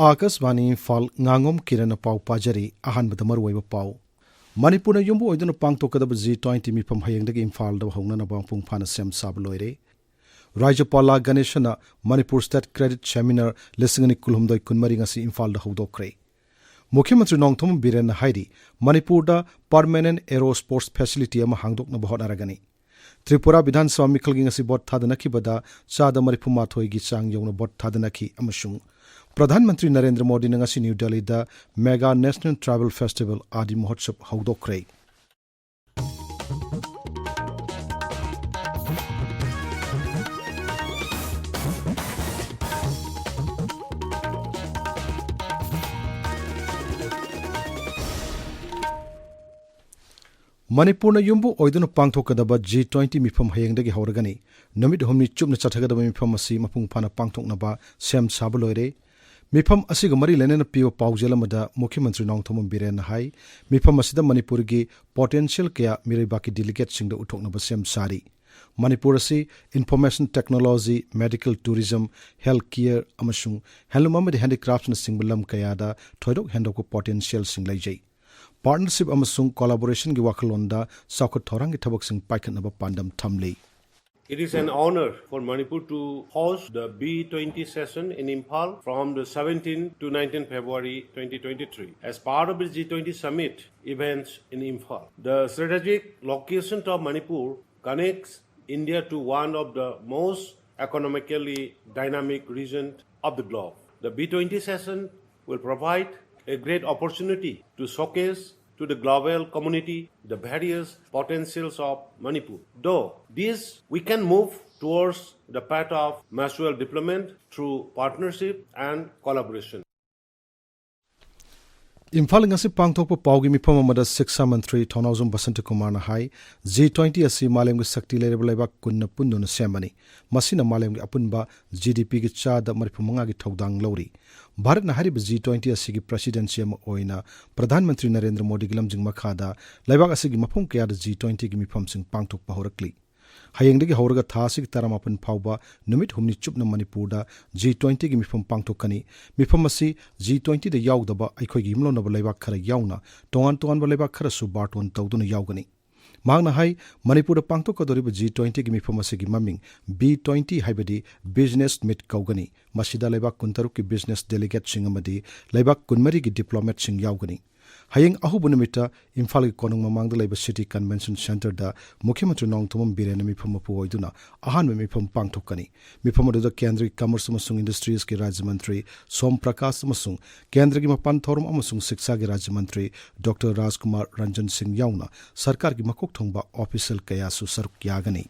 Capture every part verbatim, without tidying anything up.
ꯑꯥꯀꯥꯁꯕꯥꯅꯤ ꯏꯝꯐꯥꯜ, ꯉꯥꯉꯣꯝ ꯀꯤꯔꯟꯅ ꯄꯥꯎ ꯄꯥꯖꯔꯤ꯫ ꯑꯍꯥꯟꯕꯗ ꯃꯔꯨꯑꯣꯏꯕ ꯄꯥꯎ꯫ ꯃꯅꯤꯄꯨꯔꯅ ꯌꯨꯝꯕꯨ ꯑꯣꯏꯗꯨꯅ ꯄꯥꯡꯊꯣꯛꯀꯗꯕ ꯖꯤ ꯇ꯭ꯋꯦꯟꯇꯤ ꯃꯤꯐꯝ ꯍꯌꯦꯡꯗꯒꯤ ꯏꯝꯐꯥꯜꯗ ꯍꯧꯅꯅꯕ ꯃꯄꯨꯡ ꯐꯥꯅ ꯁꯦꯝ ꯁꯥꯕ ꯂꯣꯏꯔꯦ꯫ ꯔꯥꯖ꯭ꯌꯄꯥꯂꯥ ꯒꯅꯦꯁꯟꯅ ꯃꯅꯤꯄꯨꯔ ꯁ꯭ꯇꯦꯠ ꯀ꯭ꯔꯦꯗꯤꯠ ꯁꯦꯃꯤꯅꯥꯔ ꯂꯤꯁꯤꯡ ꯑꯅꯤ ꯀꯨꯟꯍꯨꯝꯗꯣꯏ ꯀꯨꯟꯃꯔꯤ ꯉꯁꯤ ꯏꯝꯐꯥꯜꯗ ꯍꯧꯗꯣꯛꯈ꯭ꯔꯦ꯫ ꯃꯨꯈ꯭ꯌꯃꯟꯇ꯭ꯔꯤ ꯅꯣꯡꯊꯣꯝꯕꯝ ꯕꯤꯔꯦꯟꯅ ꯍꯥꯏꯔꯤ, ꯃꯅꯤꯄꯨꯔꯗ ꯄꯔꯃꯦꯅꯦꯟ ꯑꯦꯔꯣ ꯁ꯭ꯄꯣꯔꯠꯁ ꯐꯦꯁꯤꯂꯤꯇꯤ ꯑꯃ ꯍꯥꯡꯗꯣꯛꯅꯕ ꯍꯣꯠꯅꯔꯒꯅꯤ꯫ ꯇ꯭ꯔꯤꯄꯨꯔꯥ ꯕꯤꯙꯥꯟ ꯁꯚꯥ ꯃꯤꯈꯜꯒꯤ ꯉꯁꯤ ꯚꯣꯠ ꯊꯥꯗꯅꯈꯤꯕꯗ ꯆꯥꯗ ꯃꯔꯤꯐꯨ ꯃꯥꯊꯣꯏꯒꯤ ꯆꯥꯡ ꯌꯧꯅ ꯚꯣꯠ ꯊꯥꯗꯅꯈꯤ ꯑꯃꯁꯨꯡ ꯄ꯭ꯔꯙꯥꯟ ꯃꯟꯇ꯭ꯔꯤ ꯅꯔꯦꯟꯗ꯭ꯔ ꯃꯣꯗꯤꯅ ꯉꯁꯤ ꯅ꯭ꯌꯨ ꯗꯦꯜꯂꯤꯗ mega national tribal festival Aadi Mahotsav ꯍꯧꯗꯣꯛꯈ꯭ꯔꯦ꯫ ꯃꯅꯤꯄꯨꯔꯅ ꯌꯨꯝꯕꯨ ꯑꯣꯏꯗꯨꯅ ꯄꯥꯡꯊꯣꯛꯀꯗꯕ ꯖꯤ ꯇ꯭ꯋꯦꯟꯇꯤ ꯃꯤꯐꯝ ꯍꯌꯦꯡꯗꯒꯤ ꯍꯧꯔꯒꯅꯤ꯫ ꯅꯨꯃꯤꯠ ꯍꯨꯝꯅꯤ ꯆꯨꯞꯅ ꯆꯠꯊꯒꯗꯕ ꯃꯤꯐꯝ ꯑꯁꯤ ꯃꯄꯨꯡ ꯐꯥꯅ ꯄꯥꯡꯊꯣꯛꯅꯕ ꯁꯦꯝ ꯁꯥꯕ ꯂꯣꯏꯔꯦ꯫ ꯃꯤꯐꯝ ꯑꯁꯤꯒ ꯃꯔꯤ ꯂꯩꯅꯅ ꯄꯤꯕ ꯄꯥꯎꯖꯦꯜ ꯑꯃꯗ ꯃꯨꯈ꯭ꯌꯃꯟꯇ꯭ꯔꯤ ꯅꯣꯡꯊꯣꯝꯕꯝ ꯕꯤꯔꯦꯟꯅ ꯍꯥꯏ, ꯃꯤꯐꯝ ꯑꯁꯤꯗ ꯃꯅꯤꯄꯨꯔꯒꯤ ꯄꯣꯇꯦꯟꯁꯤꯌꯦꯜ ꯀꯌꯥ ꯃꯤꯔꯩꯕꯥꯛꯀꯤ ꯗꯦꯂꯤꯒꯦꯠꯁꯤꯡꯗ ꯎꯠꯊꯣꯛꯅꯕ ꯁꯦꯝ ꯁꯥꯔꯤ꯫ ꯃꯅꯤꯄꯨꯔ ꯑꯁꯤ information technology, medical tourism, health care ꯑꯃꯁꯨꯡ ꯍꯦꯟꯂꯨꯝ ꯑꯃꯗꯤ ꯍꯦꯟꯗꯤꯀ꯭ꯔꯥꯐꯅꯆꯤꯡꯕ ꯂꯝ ꯀꯌꯥꯗ ꯊꯣꯏꯗꯣꯛ ꯍꯦꯟꯗꯣꯛꯄ ꯄꯣꯇꯦꯟꯁꯤꯌꯦꯜꯁꯤꯡ ꯂꯩꯖꯩ꯫ ꯄꯥꯔꯠꯅꯔꯁꯤꯞ ꯑꯃꯁꯨꯡ ꯀꯣꯂꯥꯕꯣꯔꯦꯁꯟꯒꯤ ꯋꯥꯈꯜꯂꯣꯟꯗ ꯆꯥꯎꯈꯠ ꯊꯧꯔꯥꯡꯒꯤ ꯊꯕꯛꯁꯤꯡ ꯄꯥꯏꯈꯠꯅꯕ ꯄꯥꯟꯗꯝ ꯊꯝꯂꯤ꯫ It is an honor for Manipur to host the B twenty session in Imphal from the seventeenth to nineteenth February twenty twenty-three as part of the G twenty summit events in Imphal. The strategic location of Manipur connects India to one of the most economically dynamic regions of the globe. The B twenty session will provide a great opportunity to showcase to the global community the various potentials of Manipur. Though this, we can move towards the path of mutual development through partnership and collaboration. Imphal ꯉꯁꯤ ꯄꯥꯡꯊꯣꯛꯄ ꯄꯥꯎꯒꯤ ꯃꯤꯐꯝ ꯑꯃꯗ ꯁꯤꯛꯁꯥ ꯃꯟꯇ꯭ꯔꯤ ꯊꯧꯅꯥꯎꯖꯝ ꯕꯁꯟꯇ ꯀꯨꯃꯥꯔꯅ ꯍꯥꯏ, G twenty ꯑꯁꯤ ꯃꯥꯂꯦꯝꯒꯤ ꯁꯛꯇꯤ ꯂꯩꯔꯕ ꯂꯩꯕꯥꯛ ꯀꯨꯟꯅ ꯄꯨꯟꯗꯨꯅ ꯁꯦꯝꯕꯅꯤ꯫ ꯃꯁꯤꯅ ꯃꯥꯂꯦꯝꯒꯤ ꯑꯄꯨꯟꯕ ꯖꯤ ꯗꯤ ꯄꯤꯒꯤ ꯆꯥꯗ ꯃꯔꯤꯐꯨ ꯃꯉꯥꯒꯤ ꯊꯧꯗꯥꯡ ꯂꯧꯔꯤ꯫ ꯚꯥꯔꯠꯅ ꯍꯥꯏꯔꯤꯕ ꯖꯤ ꯇ꯭ꯋꯦꯟꯇꯤ ꯑꯁꯤꯒꯤ ꯄ꯭ꯔꯦꯁꯤꯗꯦꯟꯁꯤ ꯑꯃ ꯑꯣꯏꯅ ꯄ꯭ꯔꯙꯥꯟ ꯃꯟꯇ꯭ꯔꯤ ꯅꯔꯦꯟꯗ꯭ꯔ ꯃꯣꯗꯤꯒꯤ ꯂꯝꯖꯤꯡ ꯃꯈꯥꯗ ꯂꯩꯕꯥꯛ ꯑꯁꯤꯒꯤ ꯃꯐꯝ ꯀꯌꯥꯗ ꯖꯤ ꯇ꯭ꯋꯦꯟꯇꯤꯒꯤ ꯃꯤꯐꯝꯁꯤꯡ ꯄꯥꯡꯊꯣꯛꯄ ꯍꯧꯔꯛꯂꯤ꯫ ꯍꯌꯦꯡꯗꯒꯤ ꯍꯧꯔꯒ ꯊꯥ ꯑꯁꯤꯒꯤ ꯇꯔꯥꯃꯥꯄꯟ ꯐꯥꯎꯕ ꯅꯨꯃꯤꯠ ꯍꯨꯝꯅꯤ ꯆꯨꯞꯅ ꯃꯅꯤꯄꯨꯔꯗ ꯖꯤ ꯇ꯭ꯋꯦꯟꯇꯤꯒꯤ ꯃꯤꯐꯝ ꯄꯥꯡꯊꯣꯛꯀꯅꯤ꯫ ꯃꯤꯐꯝ ꯑꯁꯤ ꯖꯤ ꯇ꯭ꯋꯦꯟꯇꯤꯗ ꯌꯥꯎꯗꯕ ꯑꯩꯈꯣꯏꯒꯤ ꯌꯨꯝꯂꯣꯟꯅꯕ ꯂꯩꯕꯥꯛ ꯈꯔ ꯌꯥꯎꯅ ꯇꯣꯉꯥꯟ ꯇꯣꯉꯥꯟꯕ ꯂꯩꯕꯥꯛ ꯈꯔꯁꯨ ꯕꯥꯔꯇꯣꯟ ꯇꯧꯗꯨꯅ ꯌꯥꯎꯒꯅꯤ꯫ ꯃꯍꯥꯛꯅ ꯍꯥꯏ, ꯃꯅꯤꯄꯨꯔꯗ ꯄꯥꯡꯊꯣꯛꯀꯗꯧꯔꯤꯕ ꯖꯤ ꯇ꯭ꯋꯦꯟꯇꯤꯒꯤ ꯃꯤꯐꯝ ꯑꯁꯤꯒꯤ ꯃꯃꯤꯡ ꯕꯤ ꯇ꯭ꯋꯦꯟꯇꯤ ꯍꯥꯏꯕꯗꯤ ꯕꯤꯖꯤꯅꯦꯁ ꯃꯤꯠ ꯀꯧꯒꯅꯤ꯫ ꯃꯁꯤꯗ ꯂꯩꯕꯥꯛ ꯀꯨꯟꯇꯔꯨꯛꯀꯤ ꯕꯤꯖꯤꯅꯦꯁ ꯗꯦꯂꯤꯒꯦꯠꯁꯤꯡ ꯑꯃꯗꯤ ꯂꯩꯕꯥꯛ ꯀꯨꯟꯃꯔꯤꯒꯤ ꯗꯤꯄ꯭ꯂꯣꯃꯦꯠꯁꯤꯡ ꯌꯥꯎꯒꯅꯤ꯫ ꯍꯌꯦꯡ ꯑꯍꯧꯕ ꯅꯨꯃꯤꯠꯇ ꯏꯝꯐꯥꯜꯒꯤ ꯀꯣꯅꯨꯡ ꯃꯃꯥꯡꯗ ꯂꯩꯕ ꯁꯤꯇꯤ ꯀꯟꯚꯦꯟꯁꯟ ꯁꯦꯟꯇꯔꯗ ꯃꯨꯈ꯭ꯌ ꯃꯟꯇ꯭ꯔꯤ ꯅꯣꯡꯊꯣꯝꯕꯝ ꯕꯤꯔꯦꯟꯅ ꯃꯤꯐꯝ ꯃꯄꯨ ꯑꯣꯏꯗꯨꯅ ꯑꯍꯥꯟꯕ ꯃꯤꯐꯝ ꯄꯥꯡꯊꯣꯛꯀꯅꯤ꯫ ꯃꯤꯐꯝ ꯑꯗꯨꯗ ꯀꯦꯟꯗ꯭ꯔꯒꯤ ꯀꯃꯔꯁ ꯑꯃꯁꯨꯡ ꯏꯟꯗꯁꯇ꯭ꯔꯤꯁꯀꯤ ꯔꯥꯖ꯭ꯌ ꯃꯟꯇ꯭ꯔꯤ ꯁꯣꯝ ꯄ꯭ꯔꯀꯥꯁ ꯑꯃꯁꯨꯡ ꯀꯦꯟꯗ꯭ꯔꯒꯤ ꯃꯄꯥꯟ ꯊꯧꯔꯝ ꯑꯃꯁꯨꯡ ꯁꯤꯛꯁꯥꯒꯤ ꯔꯥꯖ꯭ꯌ ꯃꯟꯇ꯭ꯔꯤ ꯗꯣꯛꯇꯔ ꯔꯥꯖꯀꯨꯃꯥꯔ ꯔꯟꯖꯟ ꯁꯤꯡ ꯌꯥꯎꯅ ꯁꯔꯀꯥꯔꯒꯤ ꯃꯀꯣꯛ ꯊꯣꯡꯕ ꯑꯣꯐꯤꯁꯤꯌꯦꯜ ꯀꯌꯥꯁꯨ ꯁꯔꯨꯛ ꯌꯥꯒꯅꯤ꯫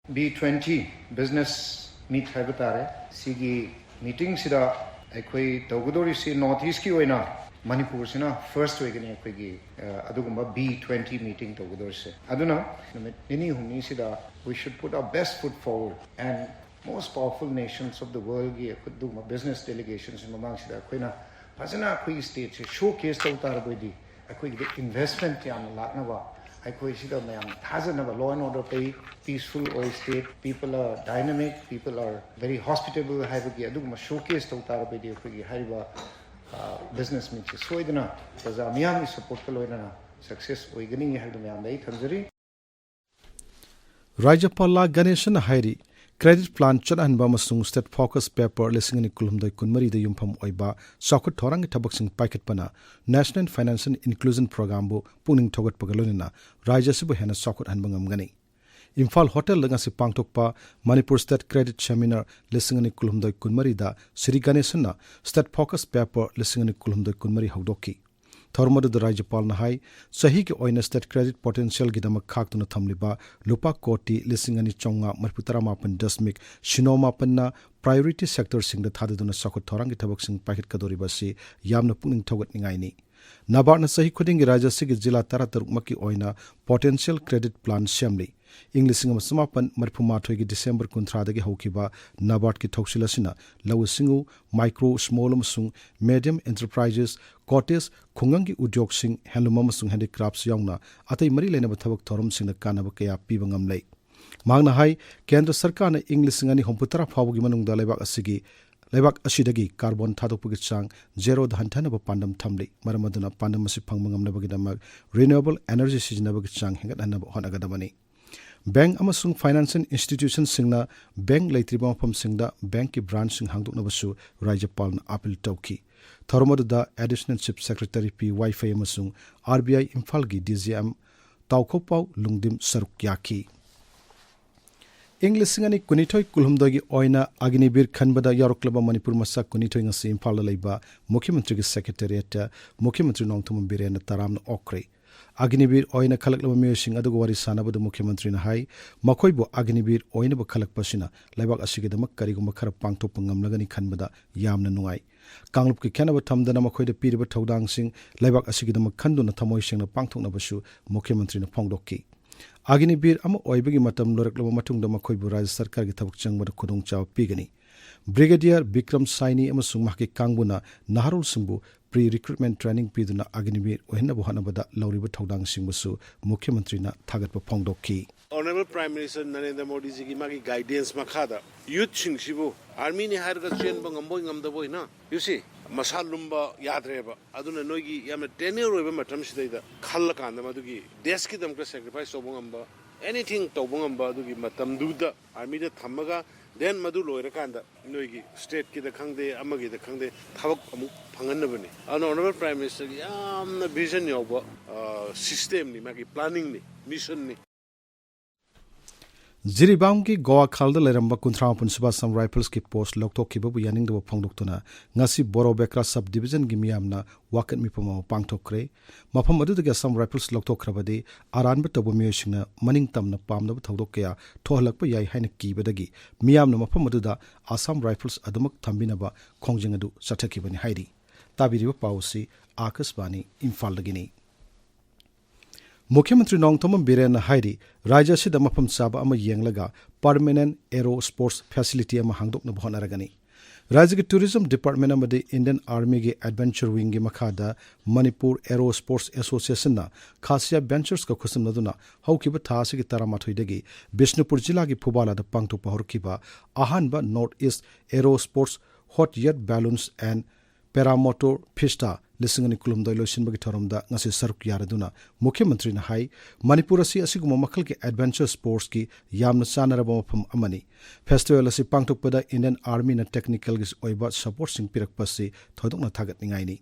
ꯕꯤ ꯇ꯭ꯋꯦꯟꯇꯤ ꯕꯤꯖꯤꯅꯦꯁ ꯃꯤꯠ ꯍꯥꯏꯕ ꯇꯥꯔꯦ꯫ ꯁꯤꯒꯤ ꯃꯤꯇꯤꯡꯁꯤꯗ ꯑꯩꯈꯣꯏ ꯇꯧꯒꯗꯧꯔꯤꯁꯤ ꯅꯣꯔꯠ ꯏꯁꯀꯤ ꯑꯣꯏꯅ ꯃꯅꯤꯄꯨꯔꯁꯤꯅ ꯐꯥꯔꯁ ꯑꯣꯏꯒꯅꯤ ꯑꯩꯈꯣꯏꯒꯤ, ꯑ, ꯑꯗꯨꯒꯨꯝꯕ ꯕꯤ ꯇ꯭ꯋꯦꯟꯇꯤ ꯃꯤꯇꯤꯡ ꯇꯧꯒꯗꯧꯔꯤꯁꯦ꯫ ꯑꯗꯨꯅ ꯅꯨꯃꯤꯠ ꯅꯤꯅꯤ ꯍꯨꯝꯅꯤꯁꯤꯗ we should put our best foot forward and most powerful nations of the worldꯒꯤ ꯑꯗꯨꯒꯨꯝꯕ ꯕꯤꯖꯤꯅꯦꯁ ꯗꯦꯂꯤꯒꯦꯁꯟꯁꯤ ꯃꯃꯥꯡꯁꯤꯗ ꯑꯩꯈꯣꯏꯅ ꯐꯖꯅ ꯑꯩꯈꯣꯏꯒꯤ ꯁ꯭ꯇꯦꯠꯁꯦ ꯁꯣ ꯀꯦꯁ ꯇꯧ ꯇꯥꯔꯕꯗꯤ ꯑꯩꯈꯣꯏꯒꯤꯗ ꯏꯟꯚꯦꯁꯃꯦꯟꯠ ꯌꯥꯝꯅ ꯂꯥꯛꯅꯕ, ꯑꯩꯈꯣꯏ ꯁꯤꯗ ꯃꯌꯥꯝ ꯊꯥꯖꯅꯕ, law and order ꯐꯩ, peaceful ꯑꯣꯏ state, people are dynamic, people are very hospitable ꯍꯥꯏꯕꯒꯤ ꯑꯗꯨꯒꯨꯝꯕ ꯁꯣ ꯀꯦꯁ ꯇꯧ ꯇꯥꯔꯕꯗꯤ ꯑꯩꯈꯣꯏꯒꯤ ꯍꯥꯏꯔꯤꯕ, ꯑ, ꯕꯤꯖꯤꯅꯦꯁ ꯃꯤꯠꯁꯦ ꯁꯣꯏꯗꯅ ꯄ꯭ꯔꯖꯥ ꯃꯤꯌꯥꯝꯒꯤ ꯁꯄꯣꯔꯠꯀ ꯂꯣꯏꯅꯅ ꯁꯛꯁꯦꯁ ꯑꯣꯏꯒꯅꯤ ꯍꯥꯏꯕꯗꯨ ꯃꯌꯥꯝꯗ ꯑꯩ ꯊꯝꯖꯔꯤ꯫ ꯔꯥꯖ꯭ꯌꯄꯥꯜ ꯂꯥ ꯒꯅꯦꯁꯟꯅ ꯍꯥꯏꯔꯤ, ꯀ꯭ꯔꯦꯗꯤꯠ ꯄ꯭ꯂꯥꯟ ꯆꯠꯅꯍꯟꯕ ꯑꯃꯁꯨꯡ ꯁ꯭ꯇꯦꯠ ꯐꯣꯀꯁ ꯄꯦꯄꯔ ꯂꯤꯁꯤꯡ ꯑꯅꯤ ꯀꯨꯟꯍꯨꯝꯗꯣꯏ ꯀꯨꯟꯃꯔꯤꯗ ꯌꯨꯝꯐꯝ ꯑꯣꯏꯕ ꯆꯥꯎꯈꯠ ꯊꯧꯔꯥꯡꯒꯤ ꯊꯕꯛꯁꯤꯡ ꯄꯥꯏꯈꯠꯄꯅ ꯅꯦꯁꯅꯦꯜ ꯐꯥꯏꯅꯥꯟꯁꯤꯌꯦꯜ ꯏꯟꯀ꯭ꯂꯨꯖꯟ ꯄ꯭ꯔꯣꯒ꯭ꯔꯥꯝꯕꯨ ꯄꯨꯛꯅꯤꯡ ꯊꯧꯒꯠꯄꯒ ꯂꯣꯏꯅꯅ ꯔꯥꯖ꯭ꯌ ꯑꯁꯤꯕꯨ ꯍꯦꯟꯅ ꯆꯥꯎꯈꯠꯍꯟꯕ ꯉꯝꯒꯅꯤ꯫ ꯏꯝꯐꯥꯜ ꯍꯣꯇꯦꯜꯗ ꯉꯁꯤ ꯄꯥꯡꯊꯣꯛꯄ ꯃꯅꯤꯄꯨꯔ ꯁ꯭ꯇꯦꯠ ꯀ꯭ꯔꯦꯗꯤꯠ ꯁꯦꯃꯤꯅꯥꯔ ꯂꯤꯁꯤꯡ ꯑꯅꯤ ꯀꯨꯟꯍꯨꯝꯗꯣꯏ ꯀꯨꯟꯃꯔꯤꯗ ꯁ꯭ꯔꯤ ꯒꯅꯦꯁꯟꯅ ꯁ꯭ꯇꯦꯠ ꯐꯣꯀꯁ ꯄꯦꯄꯔ ꯂꯤꯁꯤꯡ ꯑꯅꯤ ꯀꯨꯟꯍꯨꯝꯗꯣꯏ ꯀꯨꯟꯃꯔꯤ ꯍꯧꯗꯣꯛꯈꯤ꯫ ꯊꯧꯔꯝ ꯑꯗꯨꯗ ꯔꯥꯖ꯭ꯌꯄꯥꯜꯅ ꯍꯥꯏ, ꯆꯍꯤꯒꯤ ꯑꯣꯏꯅ ꯁ꯭ꯇꯦꯠ ꯀ꯭ꯔꯦꯗꯤꯠ ꯄꯣꯇꯦꯟꯁꯤꯌꯦꯜꯒꯤꯗꯃꯛ ꯈꯥꯛꯇꯨꯅ ꯊꯝꯂꯤꯕ ꯂꯨꯄꯥ ꯀꯣꯇꯤ ꯂꯤꯁꯤꯡ ꯑꯅꯤ ꯆꯥꯝꯃꯉꯥ ꯃꯔꯤꯐꯨ ꯇꯔꯥꯃꯥꯄꯟ ꯗꯁꯃꯤꯛ ꯁꯤꯅꯣ ꯃꯥꯄꯟꯅ ꯄ꯭ꯔꯥꯏꯑꯣꯔꯤꯇꯤ ꯁꯦꯛꯇꯔꯁꯤꯡꯗ ꯊꯥꯗꯗꯨꯅ ꯆꯥꯎꯈꯠ ꯊꯧꯔꯥꯡꯒꯤ ꯊꯕꯛꯁꯤꯡ ꯄꯥꯏꯈꯠꯀꯗꯧꯔꯤꯕ ꯑꯁꯤ ꯌꯥꯝꯅ ꯄꯨꯛꯅꯤꯡ ꯊꯧꯒꯠꯅꯤꯡꯉꯥꯏꯅꯤ꯫ ꯅꯕꯥꯔꯗꯅ ꯆꯍꯤ ꯈꯨꯗꯤꯡꯒꯤ ꯔꯥꯖ꯭ꯌ ꯑꯁꯤꯒꯤ ꯖꯤꯂꯥ ꯇꯔꯥꯇꯔꯨꯛꯃꯛꯀꯤ ꯑꯣꯏꯅ ꯄꯣꯇꯦꯟꯁꯤꯌꯦꯜ ꯀ꯭ꯔꯦꯗꯤꯠ ꯄ꯭ꯂꯥꯟ ꯁꯦꯝꯂꯤ꯫ ꯏꯪ ꯂꯤꯁꯤꯡ ꯑꯃ ꯆꯃꯥꯄꯟ ꯃꯔꯤꯐꯨ ꯃꯥꯊꯣꯏꯒꯤ ꯗꯤꯁꯦꯝꯕꯔ ꯀꯨꯟꯊ꯭ꯔꯥꯗꯒꯤ ꯍꯧꯈꯤꯕ ꯅꯕꯥꯔꯗꯀꯤ ꯊꯧꯁꯤꯜ ꯑꯁꯤꯅ ꯂꯧꯎ ꯁꯤꯡꯎ, ꯃꯥꯏꯀ꯭ꯔꯣ, ꯁ꯭ꯃꯣꯜ ꯑꯃꯁꯨꯡ ꯃꯦꯗꯤꯌꯝ ꯑꯦꯟꯇꯔꯄ꯭ꯔꯥꯏꯖꯦꯁ, ꯀꯣꯇꯦꯖ, ꯈꯨꯡꯒꯪꯒꯤ ꯎꯗ꯭ꯌꯣꯒꯁꯤꯡ, ꯍꯦꯟꯂꯨꯝ ꯑꯃꯁꯨꯡ ꯍꯦꯟꯗꯤꯀ꯭ꯔꯥꯐꯠꯁ ꯌꯥꯎꯅ ꯑꯇꯩ ꯃꯔꯤ ꯂꯩꯅꯕ ꯊꯕꯛ ꯊꯧꯔꯝꯁꯤꯡꯗ ꯀꯥꯟꯅꯕ ꯀꯌꯥ ꯄꯤꯕ ꯉꯝꯂꯦ꯫ ꯃꯍꯥꯛꯅ ꯍꯥꯏ, ꯀꯦꯟꯗ꯭ꯔ ꯁꯔꯀꯥꯔꯅ ꯏꯪ ꯂꯤꯁꯤꯡ ꯑꯅꯤ ꯍꯨꯝꯐꯨꯇꯔꯥ ꯐꯥꯎꯕꯒꯤ ꯃꯅꯨꯡꯗ ꯂꯩꯕꯥꯛ ꯑꯁꯤꯒꯤ, ꯂꯩꯕꯥꯛ ꯑꯁꯤꯗꯒꯤ ꯀꯥꯔꯕꯣꯟ ꯊꯥꯗꯣꯛꯄꯒꯤ ꯆꯥꯡ ꯖꯦꯔꯣꯗ ꯍꯟꯊꯅꯕ ꯄꯥꯟꯗꯝ ꯊꯝꯂꯤ꯫ ꯃꯔꯝ ꯑꯗꯨꯅ ꯄꯥꯟꯗꯝ ꯑꯁꯤ ꯐꯪꯕ ꯉꯝꯅꯕꯒꯤꯗꯃꯛ renewable energy ꯁꯤꯖꯤꯟꯅꯕꯒꯤ ꯆꯥꯡ ꯍꯦꯟꯒꯠꯍꯟꯅꯕ ꯍꯣꯠꯅꯒꯗꯕꯅꯤ꯫ ꯕꯦꯡꯛ ꯑꯃꯁꯨꯡ ꯐꯥꯏꯅꯥꯟꯁꯤꯌꯦꯜ ꯏꯟꯁꯇꯤꯇ꯭ꯌꯨꯁꯟꯁꯤꯡꯅ ꯕꯦꯡꯛ ꯂꯩꯇ꯭ꯔꯤꯕ ꯃꯐꯝꯁꯤꯡꯗ ꯕꯦꯡꯛꯀꯤ ꯕ꯭ꯔꯥꯟꯆꯁꯤꯡ ꯍꯥꯡꯗꯣꯛꯅꯕꯁꯨ ꯔꯥꯖ꯭ꯌꯄꯥꯜꯅ ꯑꯥꯄꯤꯜ ꯇꯧꯈꯤ꯫ ꯊꯧꯔꯝ ꯑꯗꯨꯗ ꯑꯦꯗꯤꯁꯅꯦꯜ ꯆꯤꯐ ꯁꯦꯀ꯭ꯔꯦꯇꯔꯤ ꯄꯤ ꯋꯥꯏꯐꯩ ꯑꯃꯁꯨꯡ ꯑꯥꯔ ꯕꯤ ꯑꯥꯏ ꯏꯝꯐꯥꯜꯒꯤ ꯗꯤ ꯖꯤ ꯑꯦꯝ ꯇꯥꯎꯈꯣꯄꯥꯎ ꯂꯨꯡꯗꯤꯝ ꯁꯔꯨꯛ ꯌꯥꯈꯤ꯫ ꯏꯪ ꯂꯤꯁꯤꯡ ꯑꯅꯤ ꯀꯨꯟꯅꯤꯊꯣꯏ ꯀꯨꯟꯍꯨꯝꯗꯣꯏꯒꯤ ꯑꯣꯏꯅ ꯑꯒꯅꯤꯕꯤꯔ ꯈꯟꯕꯗ ꯌꯥꯎꯔꯛꯂꯕ ꯃꯅꯤꯄꯨꯔ ꯃꯆꯥ ꯀꯨꯟꯅꯤꯊꯣꯏ ꯉꯁꯤ ꯏꯝꯐꯥꯜꯗ ꯂꯩꯕ ꯃꯨꯈ꯭ꯌꯃꯟꯇ꯭ꯔꯤꯒꯤ ꯁꯦꯀ꯭ꯔꯦꯇꯦꯔꯤꯌꯦꯠꯇ ꯃꯨꯈ꯭ꯌꯃꯟꯇ꯭ꯔꯤ ꯅꯣꯡꯊꯣꯝꯕꯝ ꯕꯤꯔꯦꯟꯅ ꯇꯔꯥꯝꯅ ꯑꯣꯛꯈ꯭ꯔꯦ꯫ ꯑꯒꯅꯤꯕꯤꯔ ꯑꯣꯏꯅ ꯈꯜꯂꯛꯂꯕ ꯃꯤꯑꯣꯏꯁꯤꯡ ꯑꯗꯨꯒ ꯋꯥꯔꯤ ꯁꯥꯟꯅꯕꯗ ꯃꯨꯈ꯭ꯌꯃꯟꯇ꯭ꯔꯤꯅ ꯍꯥꯏ, ꯃꯈꯣꯏꯕꯨ ꯑꯒꯅꯤꯕꯤꯔ ꯑꯣꯏꯅꯕ ꯈꯜꯂꯛꯄ ꯑꯁꯤꯅ ꯂꯩꯕꯥꯛ ꯑꯁꯤꯒꯤꯗꯃꯛ ꯀꯔꯤꯒꯨꯝꯕ ꯈꯔ ꯄꯥꯡꯊꯣꯛꯄ ꯉꯝꯂꯒꯅꯤ ꯈꯟꯕꯗ ꯌꯥꯝꯅ ꯅꯨꯡꯉꯥꯏ꯫ ꯀꯥꯡꯂꯨꯞꯀꯤ ꯈꯦꯠꯅꯕ ꯊꯝꯗꯅ ꯃꯈꯣꯏꯗ ꯄꯤꯔꯤꯕ ꯊꯧꯗꯥꯡꯁꯤꯡ ꯂꯩꯕꯥꯛ ꯑꯁꯤꯒꯤꯗꯃꯛ ꯈꯟꯗꯨꯅ ꯊꯃꯣꯏ ꯁꯦꯡꯅ ꯄꯥꯡꯊꯣꯛꯅꯕꯁꯨ ꯃꯨꯈ꯭ꯌꯃꯟꯇ꯭ꯔꯤꯅ ꯐꯣꯡꯗꯣꯛꯈꯤ꯫ ꯑꯒꯅꯤꯕꯤꯔ ꯑꯃ ꯑꯣꯏꯕꯒꯤ ꯃꯇꯝ ꯂꯣꯏꯔꯛꯂꯕ ꯃꯇꯨꯡꯗ ꯃꯈꯣꯏꯕꯨ ꯔꯥꯖ꯭ꯌ ꯁꯔꯀꯥꯔꯒꯤ ꯊꯕꯛ ꯆꯪꯕꯗ ꯈꯨꯗꯣꯡꯆꯥꯕ ꯄꯤꯒꯅꯤ꯫ ꯕ꯭ꯔꯤꯒꯦꯗꯤꯌꯔ ꯕꯤꯀ꯭ꯔꯝ ꯁꯥꯏꯅꯤ ꯑꯃꯁꯨꯡ ꯃꯍꯥꯛꯀꯤ ꯀꯥꯡꯕꯨꯅ ꯅꯍꯥꯔꯣꯜꯁꯤꯡꯕꯨ ꯄ꯭ꯔꯤ ꯔꯤꯀ꯭ꯔꯨꯠꯃꯦꯟ ꯇ꯭ꯔꯦꯅꯤꯡ ꯄꯤꯗꯨꯅ ꯑꯒꯅꯤꯕꯤꯔ ꯑꯣꯏꯍꯟꯅꯕ ꯍꯣꯠꯅꯕꯗ ꯂꯧꯔꯤꯕ ꯊꯧꯗꯥꯡꯁꯤꯡꯕꯨꯁꯨ ꯃꯨꯈ꯭ꯌꯃꯟꯇ꯭ꯔꯤꯅ ꯊꯥꯒꯠꯄ ꯐꯣꯡꯗꯣꯛꯈꯤ꯫ Honourable Prime Minister Narendra Modi ꯖꯤꯒꯤ ꯃꯥꯒꯤ guidance ꯃꯈꯥꯗ youth ꯁꯤꯡꯁꯤꯕꯨ army ꯅꯤ ꯍꯥꯏꯔꯒ ꯆꯦꯟꯕ ꯉꯝꯕꯣꯏ ꯉꯝꯗꯕꯣꯏꯅ, you see, ꯃꯁꯥ ꯂꯨꯝꯕ ꯌꯥꯗ꯭ꯔꯦꯕ꯫ ꯑꯗꯨꯅ ꯅꯣꯏꯒꯤ ꯌꯥꯝꯅ tenure ꯑꯣꯏꯕ ꯃꯇꯝꯁꯤꯗꯩꯗ ꯈꯜꯂꯀꯥꯟꯗ ꯃꯗꯨꯒꯤ ꯗꯦꯁꯀꯤꯗꯃꯛꯇ sacrifice ꯇꯧꯕ ꯉꯝꯕ, anything ꯇꯧꯕ ꯉꯝꯕ ꯑꯗꯨꯒꯤ ꯃꯇꯝꯗꯨꯗ army ꯗ ꯊꯝꯃꯒ, then ꯃꯗꯨ ꯂꯣꯏꯔꯀꯥꯟꯗ ꯅꯣꯏꯒꯤ state ꯀꯤꯗ ꯈꯪꯗꯦ, ꯑꯃꯒꯤꯗ ꯈꯪꯗꯦ, ꯊꯕꯛ ꯑꯃꯨꯛ ꯐꯪꯍꯟꯅꯕꯅꯤ꯫ ꯑꯗꯨꯅ Honourable Prime Minister ꯒꯤ ꯌꯥꯝꯅ vision ꯌꯥꯎꯕ, ꯑ, system ꯅꯤ, ꯃꯥꯒꯤ planning ꯅꯤ, mission ꯅꯤ꯫ ꯖꯤꯔꯤꯕꯥꯝꯒꯤ ꯒꯣꯋꯥꯈꯥꯜꯗ ꯂꯩꯔꯝꯕ ꯀꯨꯟꯊ꯭ꯔꯥ ꯃꯥꯄꯟ ꯁꯨꯕ Assam Rifles ꯀꯤ post ꯂꯧꯊꯣꯛꯈꯤꯕꯕꯨ ꯌꯥꯅꯤꯡꯗꯕ ꯐꯣꯡꯗꯣꯛꯇꯨꯅ ꯉꯁꯤ ꯕꯣꯔꯣꯕꯦꯀ꯭ꯔꯥ sub division ꯒꯤ ꯃꯤꯌꯥꯝꯅ ꯋꯥꯀꯠ ꯃꯤꯐꯝ ꯑꯃ ꯄꯥꯡꯊꯣꯛꯈ꯭ꯔꯦ꯫ ꯃꯐꯝ ꯑꯗꯨꯗꯒꯤ Assam Rifles ꯂꯧꯊꯣꯛꯈ꯭ꯔꯕꯗꯤ ꯑꯔꯥꯟꯕ ꯇꯧꯕ ꯃꯤꯑꯣꯏꯁꯤꯡꯅ ꯃꯅꯤꯡ ꯇꯝꯅ ꯄꯥꯝꯅꯕ ꯊꯧꯗꯣꯛ ꯀꯌꯥ ꯊꯣꯛꯍꯜꯂꯛꯄ ꯌꯥꯏ ꯍꯥꯏꯅ ꯀꯤꯕꯗꯒꯤ ꯃꯤꯌꯥꯝꯅ ꯃꯐꯝ ꯑꯗꯨꯗ Assam Rifles ꯑꯗꯨꯃꯛ ꯊꯝꯕꯤꯅꯕ ꯈꯣꯡꯖꯪ ꯑꯗꯨ ꯆꯠꯊꯈꯤꯕꯅꯤ ꯍꯥꯏꯔꯤ꯫ ꯇꯥꯕꯤꯔꯤꯕ ꯄꯥꯎ ꯑꯁꯤ ꯑꯥꯀꯥꯁꯕꯥꯅꯤ ꯏꯝꯐꯥꯜꯗꯒꯤꯅꯤ꯫ ꯃꯨꯈ꯭ꯌꯃꯟꯇ꯭ꯔꯤ ꯅꯣꯡꯊꯣꯝꯕꯝ ꯕꯤꯔꯦꯟꯅ ꯍꯥꯏꯔꯤ, ꯔꯥꯖ꯭ꯌ ꯑꯁꯤꯗ ꯃꯐꯝ ꯆꯥꯕ ꯑꯃ ꯌꯦꯡꯂꯒ permanent aero sports facility ꯑꯃ ꯍꯥꯡꯗꯣꯛꯅꯕ ꯍꯣꯠꯅꯔꯒꯅꯤ꯫ ꯔꯥꯖ꯭ꯌꯒꯤ Tourism Department ꯑꯃꯗꯤ Indian Armyꯒꯤ Adventure Wingꯒꯤ ꯃꯈꯥꯗ Manipur Aero Sports Associationꯅ Khasiya Venturesꯀ ꯈꯨꯠꯁꯝꯅꯗꯨꯅ ꯍꯧꯈꯤꯕ ꯊꯥ ꯑꯁꯤꯒꯤ ꯇꯔꯥꯃꯥꯊꯣꯏꯗꯒꯤ ꯕꯤꯁꯅꯨꯄꯨꯔ ꯖꯤꯂꯥꯒꯤ ꯐꯨꯕꯥꯂꯥꯗ ꯄꯥꯡꯊꯣꯛꯄ ꯍꯧꯔꯛꯈꯤꯕ ꯑꯍꯥꯟꯕ North East Aero Sports Hot Air Balloons and Paramotor Fiesta ꯂꯤꯁꯤꯡ ꯑꯅꯤ ꯀꯨꯟꯍꯨꯝꯗꯣꯏ ꯂꯣꯏꯁꯤꯟꯕꯒꯤ ꯊꯧꯔꯝꯗ ꯉꯁꯤ ꯁꯔꯨꯛ ꯌꯥꯔꯗꯨꯅ ꯃꯨꯈ꯭ꯌ ꯃꯟꯇ꯭ꯔꯤꯅ ꯍꯥꯏ, ꯃꯅꯤꯄꯨꯔ ꯑꯁꯤ ꯑꯁꯤꯒꯨꯝꯕ ꯃꯈꯜꯒꯤ adventure sportsꯀꯤ ꯌꯥꯝꯅ ꯆꯥꯟꯅꯔꯕ ꯃꯐꯝ ꯑꯃꯅꯤ꯫ Festival ꯑꯁꯤ ꯄꯥꯡꯊꯣꯛꯄꯗ Indian Armyꯅ technicalꯒꯤ ꯑꯣꯏꯕ supportꯁꯤꯡ ꯄꯤꯔꯛꯄ ꯑꯁꯤ ꯊꯣꯏꯗꯣꯛꯅ ꯊꯥꯒꯠꯅꯤꯡꯉꯥꯏꯅꯤ꯫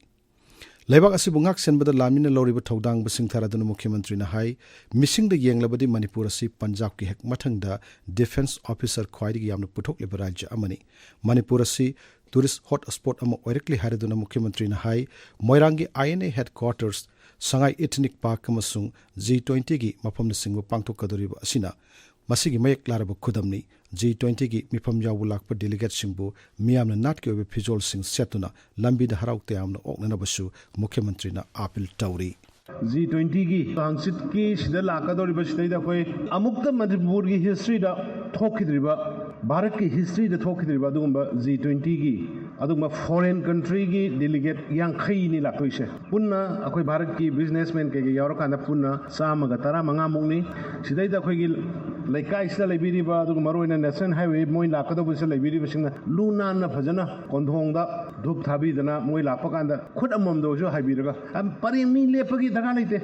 ꯂꯩꯕꯥꯛ ꯑꯁꯤꯕꯨ ꯉꯥꯛ ꯁꯦꯟꯕꯗ ꯂꯥꯟꯃꯤꯅ ꯂꯧꯔꯤꯕ ꯊꯧꯗꯥꯡꯕꯨ ꯁꯤꯡꯊꯔꯗꯨꯅ ꯃꯨꯈ꯭ꯌ ꯃꯟꯇ꯭ꯔꯤꯅ ꯍꯥꯏ, ꯃꯤꯁꯤꯡꯗ ꯌꯦꯡꯂꯕꯗꯤ ꯃꯅꯤꯄꯨꯔ ꯑꯁꯤ ꯄꯟꯖꯥꯕꯀꯤ ꯍꯦꯛ ꯃꯊꯪꯗ defence officer ꯈ꯭ꯋꯥꯏꯗꯒꯤ ꯌꯥꯝꯅ ꯄꯨꯊꯣꯛꯂꯤꯕ ꯔꯥꯖ꯭ꯌ ꯑꯃꯅꯤ꯫ ꯃꯅꯤꯄꯨꯔ ꯑꯁꯤ tourist hot spot ꯑꯃ ꯑꯣꯏꯔꯛꯂꯤ ꯍꯥꯏꯔꯗꯨꯅ ꯃꯨꯈ꯭ꯌ ꯃꯟꯇ꯭ꯔꯤꯅ ꯍꯥꯏ, ꯃꯣꯏꯔꯥꯡꯒꯤ I N A headquarters, Sangai Ethnic Park ꯑꯃꯁꯨꯡ G twentyꯒꯤ ꯃꯐꯝꯅꯆꯤꯡꯕ ꯄꯥꯡꯊꯣꯛꯀꯗꯧꯔꯤꯕ ꯑꯁꯤꯅ ꯃꯁꯤꯒꯤ ꯃꯌꯦꯛ ꯂꯥꯔꯕ ꯈꯨꯗꯝꯅꯤ꯫ G twentyꯒꯤ ꯃꯤꯐꯝ ꯌꯥꯎꯕ ꯂꯥꯛꯄ delegateꯁꯤꯡꯕꯨ ꯃꯤꯌꯥꯝꯅ ꯅꯥꯠꯀꯤ ꯑꯣꯏꯕ ꯐꯤꯖꯣꯜꯁꯤꯡ ꯁꯦꯠꯇꯨꯅ ꯂꯝꯕꯤꯗ ꯍꯔꯥꯎ ꯇꯌꯥꯝꯅ ꯑꯣꯛꯅꯅꯕꯁꯨ ꯃꯨꯈ꯭ꯌ ꯃꯟꯇ꯭ꯔꯤꯅ appeal ꯇꯧꯔꯤ꯫ G twentyꯒꯤ ꯍꯪꯆꯤꯠꯀꯤ ꯁꯤꯗ ꯂꯥꯛꯀꯗꯧꯔꯤꯕ ꯁꯤꯗꯩꯗ ꯑꯩꯈꯣꯏ ꯑꯃꯨꯛꯇ ꯃꯅꯤꯄꯨꯔꯒꯤ historyꯗ ꯊꯣꯛꯈꯤꯗ꯭ꯔꯤꯕ, ꯚꯥꯔꯠꯀꯤ historyꯗ ꯊꯣꯛꯈꯤꯗ꯭ꯔꯤꯕ ꯑꯗꯨꯒꯨꯝꯕ G twentyꯒꯤ, ꯑꯗꯨꯒꯨꯝꯕ foreign countryꯒꯤ delegate ꯌꯥꯡꯈꯩꯅꯤ ꯂꯥꯛꯇꯣꯏꯁꯦ꯫ ꯄꯨꯟꯅ ꯑꯩꯈꯣꯏ ꯚꯥꯔꯠꯀꯤ businessman ꯀꯩꯀꯩ ꯌꯥꯎꯔꯀꯥꯟꯗ ꯄꯨꯟꯅ ꯆꯥꯝꯃꯒ ꯇꯔꯥꯃꯉꯥꯃꯨꯛꯅꯤ꯫ ꯁꯤꯗꯩꯗ ꯑꯩꯈꯣꯏꯒꯤ ꯂꯩꯀꯥꯏꯁꯤꯗ ꯂꯩꯕꯤꯔꯤꯕ, ꯑꯗꯨꯒ ꯃꯔꯨꯑꯣꯏꯅ National Highway ꯃꯣꯏ ꯂꯥꯛꯀꯗꯧꯕꯁꯤꯗ ꯂꯩꯕꯤꯔꯤꯕꯁꯤꯡꯅ ꯂꯨ ꯅꯥꯟꯅ ꯐꯖꯅ ꯀꯣꯟꯊꯣꯡꯗ ꯙꯨꯞ ꯊꯥꯕꯤꯗꯅ ꯃꯣꯏ ꯂꯥꯛꯄ ꯀꯥꯟꯗ ꯈꯨꯠ ꯑꯃꯃꯝꯗ ꯑꯣꯏꯔꯁꯨ ꯍꯥꯏꯕꯤꯔꯒ, ꯑꯝ, ꯄꯔꯦꯡ ꯃꯤ ꯂꯦꯞꯄꯒꯤ ꯗꯔꯀꯥꯔ ꯂꯩꯇꯦ꯫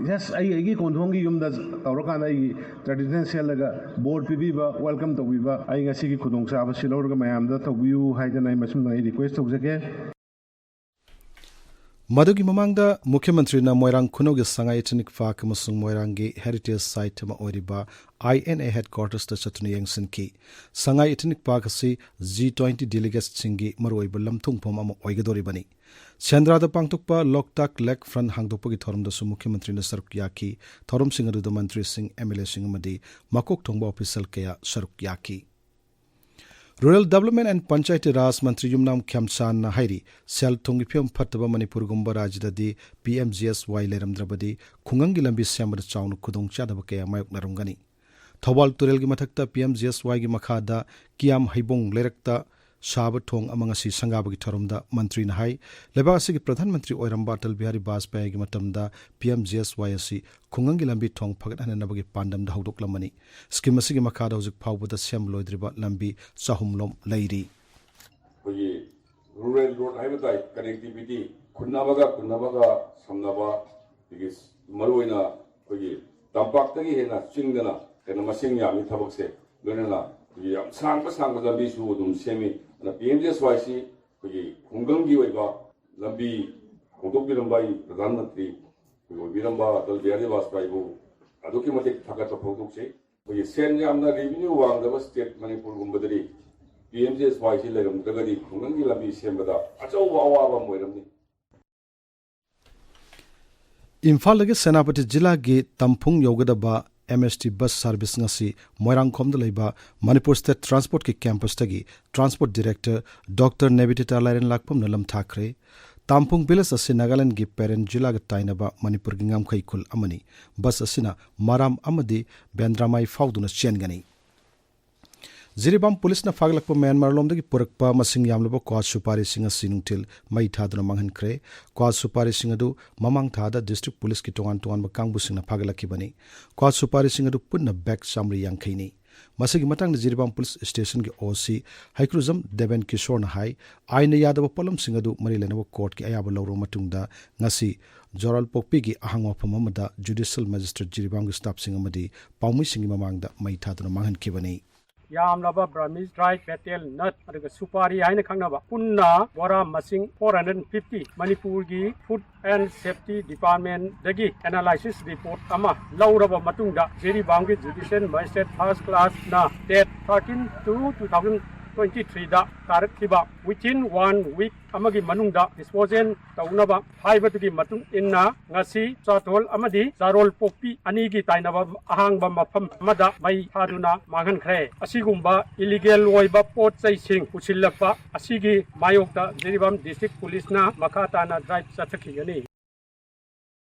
Just ꯑꯩ ꯑꯩꯒꯤ ꯀꯣꯟꯊꯣꯡꯒꯤ ꯌꯨꯝꯗ ꯇꯧꯔꯀꯥꯟꯗ ꯑꯩꯒꯤ traditional ꯁꯦꯠꯂꯒ ꯕꯣꯔ ꯄꯤꯕꯤꯕ, welcome ꯇꯧꯕꯤꯕ, ꯑꯩ ꯉꯁꯤꯒꯤ ꯈꯨꯗꯣꯡꯆꯥꯕꯁꯤ ꯂꯧꯔꯒ ꯃꯌꯥꯝꯗ ꯇꯧꯕꯤꯌꯨ ꯍꯥꯏꯗꯅ ꯑꯩ ꯃꯁꯤꯃ ꯑꯩ request ꯇꯧꯖꯒꯦ꯫ ꯃꯗꯨꯒꯤ ꯃꯃꯥꯡꯗ ꯃꯨꯈ꯭ꯌ ꯃꯟꯇ꯭ꯔꯤꯅ ꯃꯣꯏꯔꯥꯡ ꯈꯨꯅꯧꯒꯤ ꯁꯉꯥꯏ Ethnic Park ꯑꯃꯁꯨꯡ ꯃꯣꯏꯔꯥꯡꯒꯤ heritage site ꯑꯃ ꯑꯣꯏꯔꯤꯕ I N A headquartersꯇ ꯆꯠꯇꯨꯅ ꯌꯦꯡꯁꯤꯟꯈꯤ꯫ ꯁꯉꯥꯏ Ethnic Park ꯑꯁꯤ G twenty delegatesꯁꯤꯡꯒꯤ ꯃꯔꯨꯑꯣꯏꯕ ꯂꯝꯊꯨꯡꯐꯝ ꯑꯃ ꯑꯣꯏꯒꯗꯧꯔꯤꯕꯅꯤ꯫ ꯁꯦꯟꯗ꯭ꯔꯥꯗ ꯄꯥꯡꯊꯣꯛꯄ Loktak Lakefront ꯍꯥꯡꯗꯣꯛꯄꯒꯤ ꯊꯧꯔꯝꯗꯁꯨ ꯃꯨꯈ꯭ꯌ ꯃꯟꯇ꯭ꯔꯤꯅ ꯁꯔꯨꯛ ꯌꯥꯈꯤ꯫ ꯊꯧꯔꯝꯁꯤꯡ ꯑꯗꯨꯗ ꯃꯟꯇ꯭ꯔꯤꯁꯤꯡ, M L Aꯁꯤꯡ ꯑꯃꯗꯤ ꯃꯀꯣꯛ ꯊꯣꯡꯕ official ꯀꯌꯥ ꯁꯔꯨꯛ ꯌꯥꯈꯤ꯫ Rural Development and Panchayati Raj ꯃꯟꯇ꯭ꯔꯤ ꯌꯨꯝꯅꯥꯝ ꯈꯦꯝꯆꯥꯟꯅ ꯍꯥꯏꯔꯤ, ꯁꯦꯜ ꯊꯨꯝꯒꯤ ꯐꯤꯕꯝ ꯐꯠꯇꯕ ꯃꯅꯤꯄꯨꯔꯒꯨꯝꯕ ꯔꯥꯖ꯭ꯌꯗꯗꯤ P M G S Y ꯂꯩꯔꯝꯗ꯭ꯔꯕꯗꯤ ꯈꯨꯡꯒꯪꯒꯤ ꯂꯝꯕꯤ ꯁꯦꯝꯕꯗ ꯆꯥꯎꯅ ꯈꯨꯗꯣꯡꯆꯥꯗꯕ ꯀꯌꯥ ꯃꯥꯌꯣꯛꯅꯔꯝꯒꯅꯤ꯫ ꯊꯧꯕꯥꯜ ꯇꯨꯔꯦꯜꯒꯤ ꯃꯊꯛꯇ P M G S Yꯒꯤ ꯃꯈꯥꯗ ꯀꯤꯌꯥꯝ ꯍꯩꯕꯣꯡ ꯂꯩꯔꯛꯇ ꯁꯥꯕ ꯊꯣꯡ ꯑꯃ ꯉꯁꯤ ꯁꯪꯒꯥꯕꯒꯤ ꯊꯧꯔꯝꯗ ꯃꯟꯇ꯭ꯔꯤꯅ ꯍꯥꯏ, ꯂꯩꯕꯥꯛ ꯑꯁꯤꯒꯤ ꯄ꯭ꯔꯙꯥꯟ ꯃꯟꯇ꯭ꯔꯤ ꯑꯣꯏꯔꯝꯕ ꯑꯇꯜ ꯕꯤꯍꯥꯔꯤ ꯕꯥꯖꯄꯦꯌꯤꯒꯤ ꯃꯇꯝꯗ ꯄꯤ ꯑꯦꯝ ꯖꯤ ꯑꯦꯁ ꯋꯥꯏ ꯑꯁꯤ ꯈꯨꯡꯒꯪꯒꯤ ꯂꯝꯕꯤ ꯊꯣꯡ ꯐꯒꯠꯍꯟꯅꯅꯕꯒꯤ ꯄꯥꯟꯗꯝꯗ ꯍꯧꯗꯣꯛꯂꯝꯕꯅꯤ꯫ ꯁ꯭ꯀꯤꯝ ꯑꯁꯤꯒꯤ ꯃꯈꯥꯗ ꯍꯧꯖꯤꯛ ꯐꯥꯎꯕꯗ ꯁꯦꯝ ꯂꯣꯏꯗ꯭ꯔꯤꯕ ꯂꯝꯕꯤ ꯆꯍꯨꯝ ꯂꯣꯝ ꯂꯩꯔꯤ꯫ ꯑꯩꯈꯣꯏꯒꯤ ꯔꯨꯔꯦꯜ ꯔꯣꯗ ꯍꯥꯏꯕ ꯇꯥꯏ, ꯀꯅꯦꯛꯇꯤꯚꯤꯇꯤ, ꯈꯨꯟ ꯑꯃꯒ ꯈꯨꯟ ꯑꯃꯒ ꯁꯝꯅꯕ, ꯑꯗꯒꯤ ꯃꯔꯨꯑꯣꯏꯅ ꯑꯩꯈꯣꯏꯒꯤ ꯇꯝꯄꯥꯛꯇꯒꯤ ꯍꯦꯟꯅ ꯆꯤꯡꯗꯅ ꯍꯦꯟꯅ ꯃꯁꯤꯡ ꯌꯥꯝꯃꯤ ꯊꯕꯛꯁꯦ꯫ ꯂꯣꯏꯅꯅ ꯑꯩꯈꯣꯏꯒꯤ ꯌꯥꯝ ꯁꯥꯡꯕ ꯁꯥꯡꯕ ꯂꯝꯕꯤꯁꯨ ꯑꯗꯨꯝ ꯁꯦꯝꯃꯤ꯫ ꯑꯗꯨꯅ ꯄꯤ ꯑꯦꯝ ꯖꯤ ꯑꯦꯁ ꯋꯥꯏ ꯁꯤ ꯑꯩꯈꯣꯏꯒꯤ ꯈꯨꯡꯒꯪꯒꯤ ꯑꯣꯏꯕ ꯂꯝꯕꯤ ꯍꯧꯗꯣꯛꯄꯤꯔꯝꯕ ꯑꯩ ꯄ꯭ꯔꯙꯥꯟ ꯃꯟꯇ꯭ꯔꯤ ꯑꯩꯈꯣꯏꯒꯤ ꯑꯣꯏꯕꯤꯔꯝꯕ ꯑꯇꯜ ꯕꯤꯍꯥꯔꯤ ꯕꯥꯖꯄꯥꯏꯕꯨ ꯑꯗꯨꯛꯀꯤ ꯃꯇꯤꯛ ꯊꯥꯒꯠꯄ ꯐꯣꯡꯗꯣꯛꯆꯩ꯫ ꯑꯩꯈꯣꯏꯒꯤ ꯁꯦꯟ ꯌꯥꯝꯅ ꯔꯦꯚꯤꯅ꯭ꯌꯨ ꯋꯥꯡꯗꯕ ꯁ꯭ꯇꯦꯠ ꯃꯅꯤꯄꯨꯔꯒꯨꯝꯕꯗꯗꯤ P M G S Y ꯁꯤ ꯂꯩꯔꯝꯗ꯭ꯔꯒꯗꯤ ꯈꯨꯡꯒꯪꯒꯤ ꯂꯝꯕꯤ ꯁꯦꯝꯕꯗ ꯑꯆꯧꯕ ꯑꯋꯥꯕ ꯑꯃ ꯑꯣꯏꯔꯝꯅꯤ꯫ ꯏꯝꯐꯥꯜꯗꯒꯤ ꯁꯦꯅꯥꯄꯇꯤ ꯖꯤꯂꯥꯒꯤ ꯇꯝꯐꯨꯡ ꯌꯧꯒꯗꯕ M S T bus service ꯉꯁꯤ ꯃꯣꯏꯔꯥꯡꯈꯣꯝꯗ ꯂꯩꯕ ꯃꯅꯤꯄꯨꯔ ꯁ꯭ꯇꯦꯠ ꯇ꯭ꯔꯥꯟꯁꯄꯣꯔꯠꯀꯤ ꯀꯦꯝꯄꯁꯇꯒꯤ ꯇ꯭ꯔꯥꯟꯁꯄꯣꯔꯠ ꯗꯤꯔꯦꯛꯇꯔ ꯗꯣꯛꯇꯔ ꯅꯦꯕꯤꯇꯤꯇꯥ ꯂꯥꯏꯔꯦꯟ ꯂꯥꯛꯄꯝꯅ ꯂꯝꯊꯥꯈ꯭ꯔꯦ꯫ ꯇꯥꯝꯐꯨꯡ ꯚꯤꯂꯦꯖ ꯑꯁꯤ ꯅꯥꯒꯥꯂꯦꯟꯗꯒꯤ ꯄꯦꯔꯦꯟ ꯖꯤꯂꯥꯒ ꯇꯥꯏꯅꯕ ꯃꯅꯤꯄꯨꯔꯒꯤ ꯉꯝꯈꯩ ꯈꯨꯜ ꯑꯃꯅꯤ꯫ ꯕꯁ ꯑꯁꯤꯅ ꯃꯔꯥꯝ ꯑꯃꯗꯤ ꯕꯦꯟꯗ꯭ꯔꯥꯃꯥꯏ ꯐꯥꯎꯗꯨꯅ ꯆꯦꯟꯒꯅꯤ꯫ ꯖꯤꯔꯤꯕꯥꯝ ꯄꯨꯂꯤꯁꯅ ꯐꯥꯒꯠꯂꯛꯄ ꯃ꯭ꯌꯥꯟꯃꯥꯔ ꯂꯣꯝꯗꯒꯤ ꯄꯨꯔꯛꯄ ꯃꯁꯤꯡ ꯌꯥꯝꯂꯕ ꯀ꯭ꯋꯥ ꯁꯨꯄꯥꯔꯤꯁꯤꯡ ꯑꯁꯤ ꯅꯨꯡꯊꯤꯜ ꯃꯩ ꯊꯥꯗꯨꯅ ꯃꯥꯡꯍꯟꯈ꯭ꯔꯦ꯫ ꯀ꯭ꯋꯥ ꯁꯨꯄꯥꯔꯤꯁꯤꯡ ꯑꯗꯨ ꯃꯃꯥꯡ ꯊꯥꯗ ꯗꯤꯁꯇ꯭ꯔꯤꯛ ꯄꯨꯂꯤꯁꯀꯤ ꯇꯣꯉꯥꯟ ꯇꯣꯉꯥꯟꯕ ꯀꯥꯡꯕꯨꯁꯤꯡꯅ ꯐꯥꯒꯠꯂꯛꯈꯤꯕꯅꯤ꯫ ꯀ꯭ꯋꯥ ꯁꯨꯄꯥꯔꯤꯁꯤꯡ ꯑꯗꯨ ꯄꯨꯟꯅ ꯕꯦꯒ ꯆꯥꯃꯔꯤ ꯌꯥꯡꯈꯩꯅꯤ꯫ ꯃꯁꯤꯒꯤ ꯃꯇꯥꯡꯗ ꯖꯤꯔꯤꯕꯥꯝ ꯄꯨꯂꯤꯁ ꯁ꯭ꯇꯦꯁꯟꯒꯤ ꯑꯣ ꯁꯤ ꯍꯩꯀ꯭ꯔꯨꯖꯝ ꯗꯦꯕꯦꯟ ꯀꯤꯁꯣꯔꯅ ꯍꯥꯏ, ꯑꯥꯏꯟꯅ ꯌꯥꯗꯕ ꯄꯣꯠꯂꯝꯁꯤꯡ ꯑꯗꯨ ꯃꯔꯤ ꯂꯩꯅꯕ ꯀꯣꯔꯠꯀꯤ ꯑꯌꯥꯕ ꯂꯧꯔꯕ ꯃꯇꯨꯡꯗ ꯉꯁꯤ ꯖꯣꯔꯥꯜꯄꯣꯛꯄꯤꯒꯤ ꯑꯍꯥꯡꯕ ꯃꯐꯝ ꯑꯃꯗ ꯖꯨꯗꯤꯁꯤꯌꯦꯜ ꯃꯦꯖꯤꯁꯇ꯭ꯔꯦꯠ ꯖꯤꯔꯤꯕꯥꯝꯒꯤ ꯁ꯭ꯇꯥꯐꯁꯤꯡ ꯑꯃꯗꯤ ꯄꯥꯎꯃꯤꯁꯤꯡꯒꯤ ꯃꯃꯥꯡꯗ ꯃꯩ ꯊꯥꯗꯨꯅ ꯃꯥꯡꯍꯟꯈꯤꯕꯅꯤ꯫ ꯌꯥꯝꯂꯕ ꯕ꯭ꯔꯥꯃꯤꯁ ꯗ꯭ꯔꯥꯏ ꯕꯦꯇꯦꯜ ꯅꯠ ꯑꯗꯨꯒ ꯁꯨꯄꯥꯔꯤ ꯍꯥꯏꯅ ꯈꯪꯅꯕ ꯄꯨꯟꯅ ꯕꯣꯔꯥ ꯃꯁꯤꯡ ꯐꯣꯔ ꯍꯟꯗ꯭ꯔꯦꯠ ꯐꯤꯐꯇꯤ ꯃꯅꯤꯄꯨꯔꯒꯤ ꯐꯨꯗ ꯑꯦꯟ ꯁꯦꯐꯇꯤ ꯗꯤꯄꯥꯔꯠꯃꯦꯟꯗꯒꯤ ꯑꯦꯅꯥꯂꯥꯏꯁꯤꯁ ꯔꯤꯄꯣꯔꯠ ꯑꯃ ꯂꯧꯔꯕ ꯃꯇꯨꯡꯗ ꯖꯤꯔꯤꯕꯥꯝꯒꯤ ꯖꯨꯗꯤꯁꯤꯌꯦꯜ ꯃꯦꯖꯤꯁꯇ꯭ꯔꯦꯠ ꯐꯥꯔꯁ ꯀ꯭ꯂꯥꯁꯅ date thirteen two two thousand twenty ꯊ꯭ꯔꯤꯗ ꯀꯥꯔꯛꯈꯤꯕ within one week ꯑꯃꯒꯤ ꯃꯅꯨꯡꯗ ꯗꯤꯁꯄꯣꯖꯦꯜ ꯇꯧꯅꯕ ꯍꯥꯏꯕꯗꯨꯒꯤ ꯃꯇꯨꯡ ꯏꯟꯅ ꯉꯁꯤ ꯆꯥꯊꯣꯜ ꯑꯃꯗꯤ ꯆꯥꯔꯣꯜ ꯄꯣꯛꯄꯤ ꯑꯅꯤꯒꯤ ꯇꯥꯏꯅꯕ ꯑꯍꯥꯡꯕ ꯃꯐꯝ ꯑꯃꯗ ꯃꯩ ꯊꯥꯗꯨꯅ ꯃꯥꯡꯍꯟꯈ꯭ꯔꯦ꯫ ꯑꯁꯤꯒꯨꯝꯕ ꯏꯂꯤꯒꯦꯜ ꯑꯣꯏꯕ ꯄꯣꯠ ꯆꯩꯁꯤꯡ ꯄꯨꯁꯤꯜꯂꯛꯄ ꯑꯁꯤꯒꯤ ꯃꯥꯌꯣꯛꯇ ꯖꯤꯔꯤꯕꯥꯝ ꯗꯤꯁꯇ꯭ꯔꯤꯛ ꯄꯨꯂꯤꯁꯅ ꯃꯈꯥ ꯇꯥꯅ ꯗ꯭ꯔꯥꯏꯚ ꯆꯠꯊꯈꯤꯒꯅꯤ꯫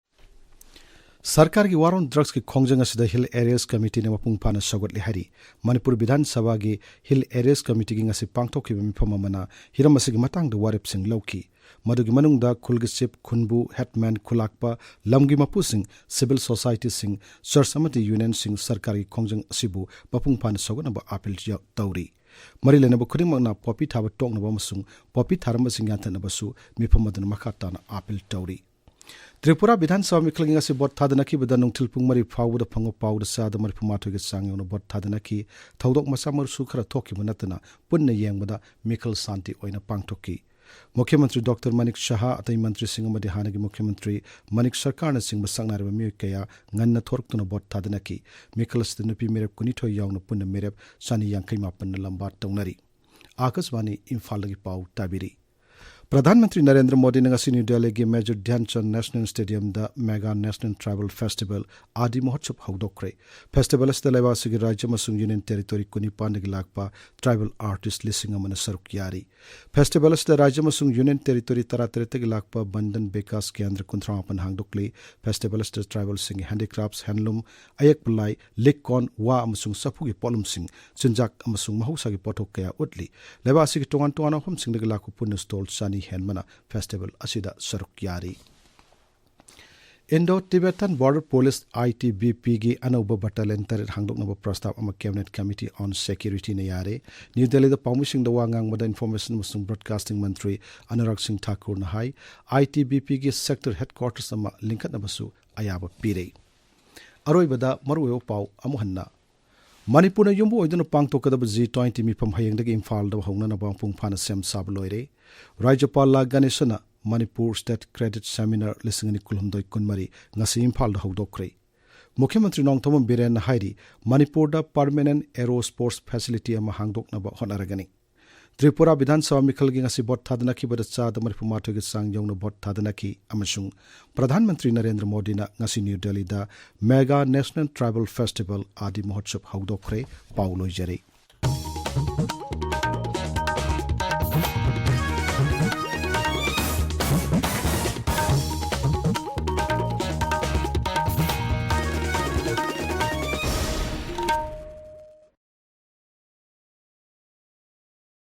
ꯁꯔꯀꯥꯔꯒꯤ War on Drugsꯀꯤ ꯈꯣꯡꯖꯪ ꯑꯁꯤꯗ Hill Areas Committeeꯅ ꯃꯄꯨꯡ ꯐꯥꯅ ꯁꯧꯒꯠꯂꯤ ꯍꯥꯏꯔꯤ꯫ ꯃꯅꯤꯄꯨꯔ ꯕꯤꯙꯥꯟ ꯁꯚꯥꯒꯤ Hill Areas Committeeꯒꯤ ꯉꯁꯤ ꯄꯥꯡꯊꯣꯛꯈꯤꯕ ꯃꯤꯐꯝ ꯑꯃꯅ ꯍꯤꯔꯝ ꯑꯁꯤꯒꯤ ꯃꯇꯥꯡꯗ ꯋꯥꯔꯦꯞꯁꯤꯡ ꯂꯧꯈꯤ꯫ ꯃꯗꯨꯒꯤ ꯃꯅꯨꯡꯗ ꯈꯨꯜꯒꯤ ꯆꯤꯐ, ꯈꯨꯟꯕꯨ, ꯍꯦꯗꯃꯦꯟ, ꯈꯨꯂꯥꯛꯄ, ꯂꯝꯒꯤ ꯃꯄꯨꯁꯤꯡ, ꯁꯤꯚꯤꯜ ꯁꯣꯁꯥꯏꯇꯤꯁꯤꯡ, ꯆꯔꯆ ꯑꯃꯗꯤ ꯌꯨꯅꯤꯌꯟꯁꯤꯡ ꯁꯔꯀꯥꯔꯒꯤ ꯈꯣꯡꯖꯪ ꯑꯁꯤꯕꯨ ꯃꯄꯨꯡ ꯐꯥꯅ ꯁꯧꯒꯠꯅꯕ ꯑꯥꯄꯤꯜ ꯇꯧꯔꯤ꯫ ꯃꯔꯤ ꯂꯩꯅꯕ ꯈꯨꯗꯤꯡꯃꯛꯅ ꯄꯣꯄꯤ ꯊꯥꯕ ꯇꯣꯛꯅꯕ ꯑꯃꯁꯨꯡ ꯄꯣꯄꯤ ꯊꯥꯔꯝꯕꯁꯤꯡ ꯌꯥꯟꯊꯠꯅꯕꯁꯨ ꯃꯤꯐꯝ ꯑꯗꯨꯅ ꯃꯈꯥ ꯇꯥꯅ ꯑꯥꯄꯤꯜ ꯇꯧꯔꯤ꯫ ꯇ꯭ꯔꯤꯄꯨꯔꯥ ꯕꯤꯙꯥꯟ ꯁꯚꯥ ꯃꯤꯈꯜꯒꯤ ꯉꯁꯤ ꯚꯣꯠ ꯊꯥꯗꯅꯈꯤꯕꯗ ꯅꯨꯡꯊꯤꯜ ꯄꯨꯡ ꯃꯔꯤ ꯐꯥꯎꯕꯗ ꯐꯪꯕ ꯄꯥꯎꯗ ꯆꯥꯗ ꯃꯔꯤꯐꯨ ꯃꯥꯊꯣꯏꯒꯤ ꯆꯥꯡ ꯌꯧꯅ ꯚꯣꯠ ꯊꯥꯗꯅꯈꯤ꯫ ꯊꯧꯗꯣꯛ ꯃꯆꯥ ꯃꯁꯨ ꯈꯔ ꯊꯣꯛꯈꯤꯕ ꯅꯠꯇꯅ ꯄꯨꯟꯅ ꯌꯦꯡꯕꯗ ꯃꯤꯈꯜ ꯁꯥꯟꯇꯤ ꯑꯣꯏꯅ ꯄꯥꯡꯊꯣꯛꯈꯤ꯫ ꯃꯨꯈ꯭ꯌ ꯃꯟꯇ꯭ꯔꯤ ꯗꯣꯛꯇꯔ ꯃꯅꯤꯛ ꯁꯍꯥ, ꯑꯇꯩ ꯃꯟꯇ꯭ꯔꯤꯁꯤꯡ ꯑꯃꯗꯤ ꯍꯥꯟꯅꯒꯤ ꯃꯨꯈ꯭ꯌ ꯃꯟꯇ꯭ꯔꯤ ꯃꯅꯤꯛ ꯁꯔꯀꯥꯔꯅꯆꯤꯡꯕ ꯁꯛꯅꯥꯏꯔꯕ ꯃꯤꯑꯣꯏ ꯀꯌꯥ ꯉꯟꯅ ꯊꯣꯔꯛꯇꯨꯅ ꯚꯣꯠ ꯊꯥꯗꯅꯈꯤ꯫ ꯃꯤꯈꯜ ꯑꯁꯤꯗ ꯅꯨꯄꯤ ꯃꯤꯔꯦꯞ ꯀꯨꯟꯅꯤꯊꯣꯏ ꯌꯥꯎꯅ ꯄꯨꯟꯅ ꯃꯤꯔꯦꯞ ꯆꯅꯤ ꯌꯥꯡꯈꯩ ꯃꯥꯄꯟꯅ ꯂꯝꯕꯥ ꯇꯧꯅꯔꯤ꯫ ꯑꯥꯀꯥꯁꯕꯥꯅꯤ ꯏꯝꯐꯥꯜꯗꯒꯤ ꯄꯥꯎ ꯇꯥꯕꯤꯔꯤ꯫ ꯄ꯭ꯔꯙꯥꯟ ꯃꯟꯇ꯭ꯔꯤ ꯅꯔꯦꯟꯗ꯭ꯔ ꯃꯣꯗꯤꯅ ꯉꯁꯤ ꯅ꯭ꯌꯨ ꯗꯦꯜꯂꯤꯒꯤ ꯃꯦꯖꯔ ꯙ꯭ꯌꯥꯟ ꯆꯟꯗ ꯅꯦꯁꯅꯦꯜ ꯁ꯭ꯇꯦꯗꯤꯌꯝꯗ mega national tribal festival Aadi Mahotsav ꯍꯧꯗꯣꯛꯈ꯭ꯔꯦ꯫ ꯐꯦꯁꯇꯤꯚꯦꯜ ꯑꯁꯤꯗ ꯂꯩꯕꯥꯛ ꯑꯁꯤꯒꯤ ꯔꯥꯖ꯭ꯌ ꯑꯃꯁꯨꯡ ꯌꯨꯅꯤꯌꯟ ꯇꯦꯔꯤꯇꯣꯔꯤ ꯀꯨꯟꯅꯤꯄꯥꯟꯗꯒꯤ ꯂꯥꯛꯄ ꯇ꯭ꯔꯥꯏꯕꯦꯜ ꯑꯥꯔꯇꯤꯁ ꯂꯤꯁꯤꯡ ꯑꯃꯅ ꯁꯔꯨꯛ ꯌꯥꯔꯤ꯫ ꯐꯦꯁꯇꯤꯚꯦꯜ ꯑꯁꯤꯗ ꯔꯥꯖ꯭ꯌ ꯑꯃꯁꯨꯡ ꯌꯨꯅꯤꯌꯟ ꯇꯦꯔꯤꯇꯣꯔꯤ ꯇꯔꯥꯇꯔꯦꯠꯇꯒꯤ ꯂꯥꯛꯄ ꯕꯟꯙꯟ ꯕꯤꯀꯥꯁ ꯀꯦꯟꯗ꯭ꯔ ꯀꯨꯟꯊ꯭ꯔꯥ ꯃꯥꯄꯟ ꯍꯥꯡꯗꯣꯛꯂꯤ꯫ ꯐꯦꯁꯇꯤꯚꯦꯜ ꯑꯁꯤꯗ ꯇ꯭ꯔꯥꯏꯕꯦꯜꯁꯤꯡꯒꯤ ꯍꯦꯟꯗꯤꯀ꯭ꯔꯥꯐꯠꯁ, ꯍꯦꯟꯂꯨꯝ, ꯑꯌꯦꯛꯄ ꯂꯥꯏ, ꯂꯤꯛ ꯀꯣꯟ, ꯋꯥ ꯑꯃꯁꯨꯡ ꯆꯐꯨꯒꯤ ꯄꯣꯠꯂꯝꯁꯤꯡ, ꯆꯤꯟꯖꯥꯛ ꯑꯃꯁꯨꯡ ꯃꯍꯧꯁꯥꯒꯤ ꯄꯣꯠꯊꯣꯛ ꯀꯌꯥ ꯎꯠꯂꯤ꯫ ꯂꯩꯕꯥꯛ ꯑꯁꯤꯒꯤ ꯇꯣꯉꯥꯟ ꯇꯣꯉꯥꯟꯕ ꯃꯐꯝꯁꯤꯡꯗꯒꯤ ꯂꯥꯛꯄ ꯄꯨꯟꯅ ꯁ꯭ꯇꯣꯜ ꯆꯅꯤ ꯍꯦꯟꯕꯅ ꯐꯦꯁꯇꯤꯚꯦꯜ ꯑꯁꯤꯗ ꯁꯔꯨꯛ ꯌꯥꯔꯤ꯫ ꯏꯟꯗꯣ ꯇꯤꯕꯦꯇꯟ ꯕꯣꯔꯗꯔ ꯄꯨꯂꯤꯁ, ITBPꯒꯤ ꯑꯅꯧꯕ ꯕꯠꯇꯥꯂꯤꯌꯟ ꯇꯔꯦꯠ ꯍꯥꯡꯗꯣꯛꯅꯕ ꯄ꯭ꯔꯁꯇꯥꯕ ꯑꯃ Cabinet Committee on Securityꯅ ꯌꯥꯔꯦ꯫ ꯅ꯭ꯌꯨ ꯗꯦꯜꯂꯤꯗ ꯄꯥꯎꯃꯤꯁꯤꯡꯗ ꯋꯥ ꯉꯥꯡꯕꯗ ꯏꯟꯐꯣꯔꯃꯦꯁꯟ ꯑꯃꯁꯨꯡ ꯕ꯭ꯔꯣꯗꯀꯥꯁꯇꯤꯡ ꯃꯟꯇ꯭ꯔꯤ ꯑꯅꯨꯔꯥꯒ ꯁꯤꯡ ꯊꯥꯀꯨꯔꯅ ꯍꯥꯏ, ITBPꯒꯤ ꯁꯦꯛꯇꯔ ꯍꯦꯗꯀ꯭ꯋꯥꯔꯇꯔꯁ ꯑꯃ ꯂꯤꯡꯈꯠꯅꯕꯁꯨ ꯑꯌꯥꯕ ꯄꯤꯔꯦ꯫ ꯑꯔꯣꯏꯕꯗ ꯃꯔꯨꯑꯣꯏꯕ ꯄꯥꯎ ꯑꯃꯨꯛ ꯍꯟꯅ꯫ ꯃꯅꯤꯄꯨꯔꯅ ꯌꯨꯝꯕꯨ ꯑꯣꯏꯗꯨꯅ ꯄꯥꯡꯊꯣꯛꯀꯗꯕ G twenty ꯃꯤꯐꯝ ꯍꯌꯦꯡꯗꯒꯤ ꯏꯝꯐꯥꯜꯗ ꯍꯧꯅꯅꯕ ꯃꯄꯨꯡ ꯐꯥꯅ ꯁꯦꯝ ꯁꯥꯕ ꯂꯣꯏꯔꯦ꯫ ꯔꯥꯖ꯭ꯌꯄꯥꯜ ꯂꯥ ꯒꯅꯦꯁꯟꯅ ꯃꯅꯤꯄꯨꯔ ꯁ꯭ꯇꯦꯠ ꯀ꯭ꯔꯦꯗꯤꯠ ꯁꯦꯃꯤꯅꯥꯔ ꯂꯤꯁꯤꯡ ꯑꯅꯤ ꯀꯨꯟꯍꯨꯝꯗꯣꯏ ꯀꯨꯟꯃꯔꯤ ꯉꯁꯤ ꯏꯝꯐꯥꯜꯗ ꯍꯧꯗꯣꯛꯈ꯭ꯔꯦ꯫ ꯃꯨꯈ꯭ꯌ ꯃꯟꯇ꯭ꯔꯤ ꯅꯣꯡꯊꯣꯝꯕꯝ ꯕꯤꯔꯦꯟꯅ ꯍꯥꯏꯔꯤ, ꯃꯅꯤꯄꯨꯔꯗ ꯄꯔꯃꯦꯅꯦꯟ ꯑꯦꯔꯣ ꯁ꯭ꯄꯣꯔꯠꯁ ꯐꯦꯁꯤꯂꯤꯇꯤ ꯑꯃ ꯍꯥꯡꯗꯣꯛꯅꯕ ꯍꯣꯠꯅꯔꯒꯅꯤ꯫ ꯇ꯭ꯔꯤꯄꯨꯔꯥ ꯕꯤꯙꯥꯟ ꯁꯚꯥ ꯃꯤꯈꯜꯒꯤ ꯉꯁꯤ ꯚꯣꯠ ꯊꯥꯗꯅꯈꯤꯕꯗ ꯆꯥꯗ ꯃꯔꯤꯐꯨ ꯃꯥꯊꯣꯏꯒꯤ ꯆꯥꯡ ꯌꯧꯅ ꯚꯣꯠ ꯊꯥꯗꯅꯈꯤ ꯑꯃꯁꯨꯡ ꯄ꯭ꯔꯙꯥꯟ ꯃꯟꯇ꯭ꯔꯤ ꯅꯔꯦꯟꯗ꯭ꯔ ꯃꯣꯗꯤꯅ ꯉꯁꯤ ꯅ꯭ꯌꯨ ꯗꯦꯜꯂꯤꯗ mega national tribal festival Aadi Mahotsav ꯍꯧꯗꯣꯛꯈ꯭ꯔꯦ꯫ ꯄꯥꯎ ꯂꯣꯏꯖꯔꯦ꯫